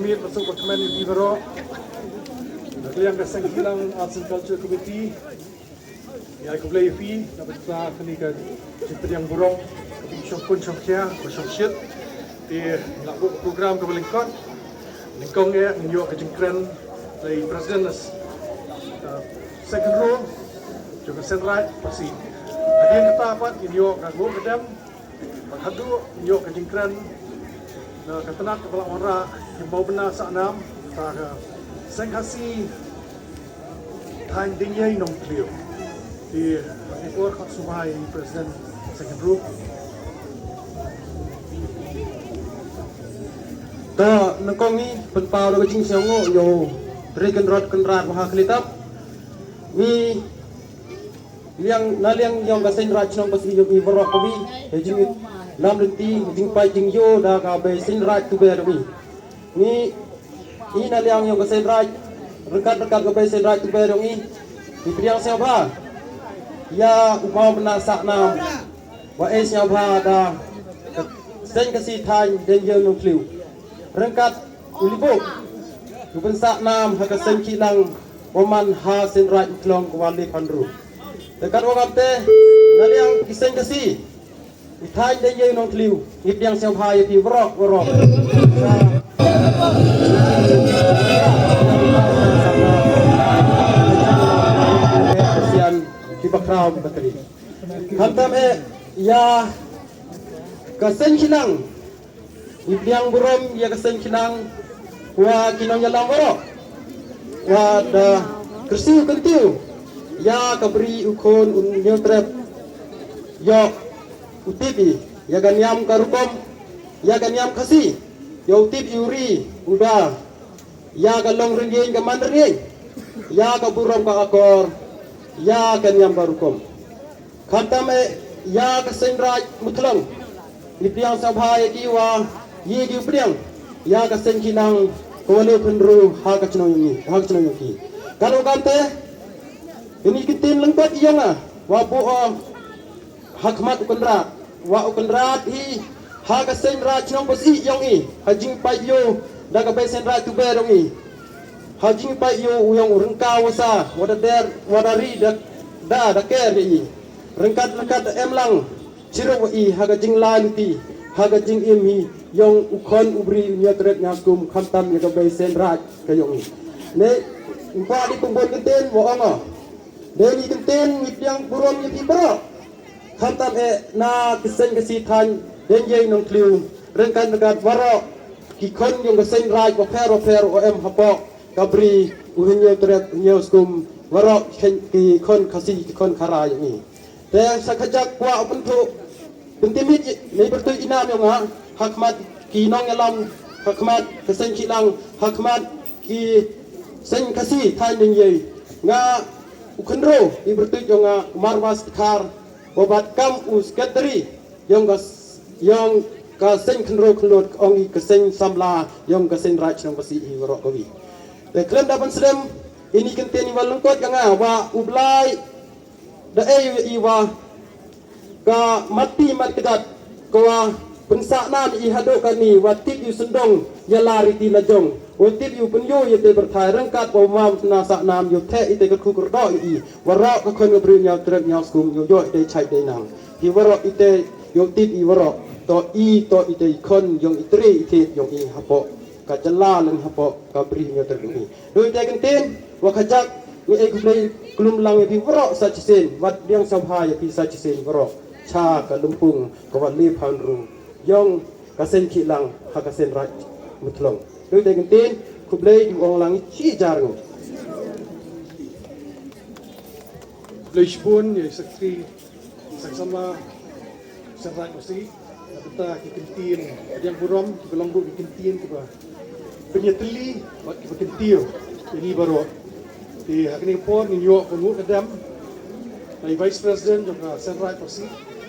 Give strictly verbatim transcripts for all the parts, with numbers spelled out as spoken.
Miet, ba suk ba kmen ïa phi baroh. Na ka liang ka Seng Khih Lang Arts and Culture Committee, ïa khublei ïa phi na ka bynta kane ka jingpdiang burom kaba shongkun shongkhia ba shongshit. Te nga buh program kaba lyngkot. Nyngkong eh ngin ïoh ka jingkren na i President, uh, Seng Khynroo jong ka Seng Raij Khasi. Hadien kata pat ngin ïoh ka nguh ka dem. Bad haduh ngin ïoh ka jingkren na ka tnat kaba la wanrah, ki mawbynna sahnam, ta ka Seng Khasi thaiñ Diengiei Nongthliew. Te ha kane ka por khublei ïa i President Seng Khynroo. Ta nyngkong ngi pynpaw da ka jingsngewnguh ïa u Ri Kynrad Kynrad Wahakhlitap. Ngi liang, na liang yong ka Seng Raij Chnong Basi yong i baroh kawei, ha jingïalam lynti, ha jingpait jingïoh da ka Bei Seng Raij Tuber yong i. Ngi, i na liang yong ka Seng Raij, ryngkat ryngkat ka Bei Seng Raij Tuber yong i, ngi pdiang sngewbha ïa u mawbynna sahnam, wa e sngewbha da ka Seng Khasi thaiñ Diengiei Nongthliew. Ryngkat u Libo, u pynsahnam ha ka Seng Khih Lang, wa man ha Seng Raij Muthlong ka Wali Phanru. Te kat wa ngam te, na liang ki Seng Khasi, i thaiñ Diengiei Nongthliew, ngi pdiang sngewbha ïa phi baroh baroh. Sian ki bakhraw batri. Khamtam eh ïa ka Seng Khih Lang, ngi pdiang burom ïa ka Seng Khih Lang, wa ki nongïalam baroh, wa da kyrsiew kyntiew ïa ka bri u khun u Hynñiewtrep, ïoh u tip i ïa ka niam ka rukom, ïa ka niam Khasi, ïoh u tip i u ri u da, ïa ka long rynïeng ka man rynïeng, ïa ka burom ka akor, ïa ka niam ka rukom. Khamtam eh ïa ka Seng Raij Muthlong, ngi pdiang sngewbha ïa ki wa ïa ki u pdiang ïa ka Seng Khih Lang ka Wali Phanru ha ka chnong yong i, ha ka chnong yong ki. Kat wa ngam te, ini ki ktien lyngkot yong nga wa buh ha khmat u Kynrad, wa u Kynrad hi ha ka Seng Raij Chnong Basi yong i, ha jingpait ïoh da ka Bei Seng Raij Tuber yong i, ha jingpait ïoh u yong u ryngkaw wa sa, wa da der, wa da ri da, da, da ker ïa i. Ryngkat ryngkat da em lang chirup wa i ha ka jinglai lynti, ha ka jingim hi yong u khun u bri u Hynñiewtrep Hynñiewskum, khamtam ïa ka Bei Seng Raij ka yong i. Ne, ngi kwah di pynbun kyntien wa ong o. Dei ni kyntien ngi pdiang burom ïa phi baroh. Khamtam eh na ki Seng Khasi thaiñ Diengiei Nongthliew, ryngkat ryngkat baroh ki khun yong ka Seng Raij wapher wapher wa em hapoh ka bri u Hynñiewtrep Hynñiewskum, baroh ki khun Khasi, ki khun Khara yong i. Te sa kajak kwah u pynthut pyntip ïa i, ne i pyrtuit i nam yong nga, ha khmat ki nongïalam, ha khmat ka Seng Khih Lang, ha khmat ki Seng Khasi thaiñ Diengiei. Nga u Khynroo, i pyrtuit yong nga u Marwas Dkhar, wa bat kam u secretary yong ka s-, yong ka Seng Khynroo Khynlut, ong i ka Seng Samla yong ka Seng Raij Chnong Basi hi baroh kawei. Te khlem da ban slem, ini kyntien i wa lyngkot ïa nga wa u Blai da ei i wa ka mat ti mat kjat, ka wa pynsahnam i haduh kane, wa tip i u syndong ïa la riti la jong, wa tip i u pynïoh ïa te pyrthai, ryngkat wa mawbynna sahnam ïoh theh i te ka kyrkhu kyrdoh i, waroh ka khun ka bri u Hynñiewtrep Hynñiewskum ïoh ïoh i te chait te nang. Hi waroh i te ïoh tip i waroh, to i, to i te i khun yong i tre i thied yong i hapoh ka jylla lane hapoh ka bri u Hynñiewtrep yong i. Dei te kyntien wa kajak ngi ai khublei khlem lang ïa phi waroh sa shisien, wat pdiang sngewbha ïa phi sa shisien waroh sha ka lympung ka Wali Phanru yong ka Seng Khih Lang ha ka Seng Raij Muthlong. Dei te kyntien, khublei, ong lang shi jar ngut. Khublei shibun ïa i Secretary Seng Samla Seng Raij Masi, na bynta ki kyntien pdiang burom, kiba long ruh ki kyntien kiba pynïatylli bad kiba kyntiew ïa ngi baroh. Te ha kane ka por ngin ïoh ka nguh ka dem na i Vice President jong ka Seng Raij Masi,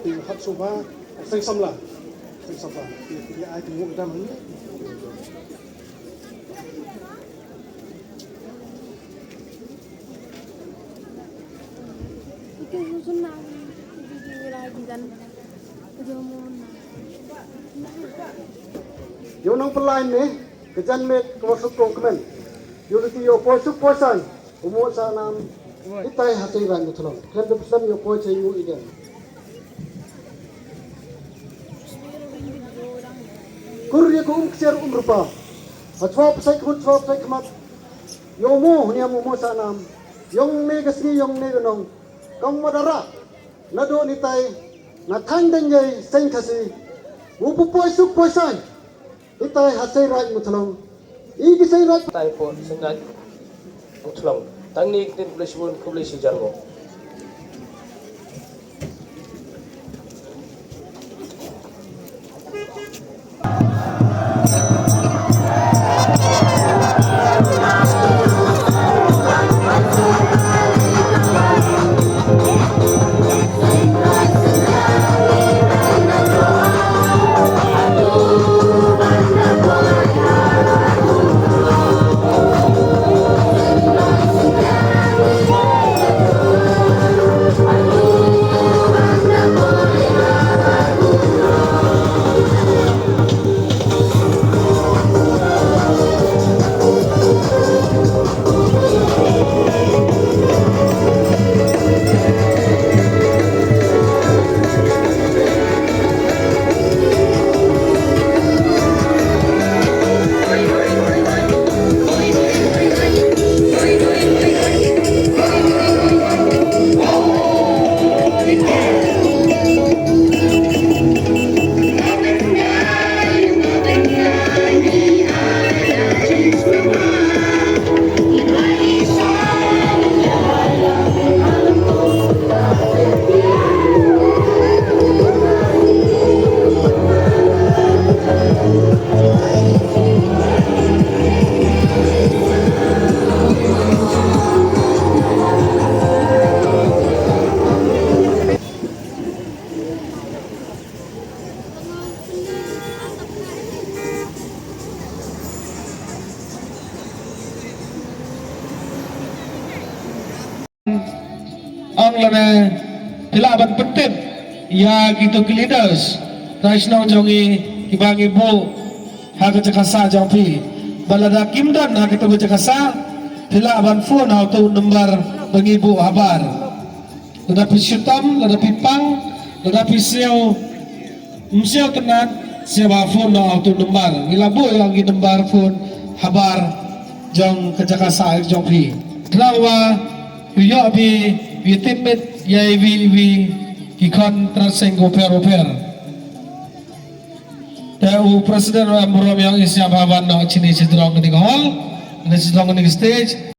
te khublei shibun, Seng Samla, Seng Samla. Te, te ai ka nguh ka dem hangne. Ïa u nongpynlait ne, Ka janmiet ka wa suk kong kmen. Ïoh lynti ïoh poi suk poi san. U Mohsah Nam. Itai ha Seiñ Raij Muthlong. Khlem da pyrshang ïoh poi cha ïoh igen. Kur ïa ka um ksiar um rupa. Ha chwa psai khmut chwa psai khmat. Ïoh mo hniam u Mohsah Nam. Ïong ne ka sngi ïong ne ka nong. Kam wa dara. Naduh nitai. Na thaiñ dang yei seng Khasi. U pu poi suk poi san. Itai ha Seiñ Raij Muthlong. I ki Seiñ Raij. Tai po Seiñ Raij Muthlong. Tang ni ktin khublei shibun khublei shijar ngo. Ong lane phi lah ban pyntip ïa kito ki leaders trai shnong jong ngi kiba ngi buh ha ka jaka sah jong phi. Ba lada kim don ha kato ka jaka sah phi lah ban phone ha uto u number ba ngi buh habar. Lada phi shitom, lada phi pang, lada phi siew, ym siew tynnat, siew ba phone noh ha uto u number. Ngi la buh ïa ki number phone habar jong ka jaka sah jong phi. Tang wa ïoh phi, phi tip met ïa iwi iwi ki khon trai seng bapher bapher. Te u president wa burom ïa u isya ba ban noh chini chidrong kani ka hall, kani chidrong kani ka stage.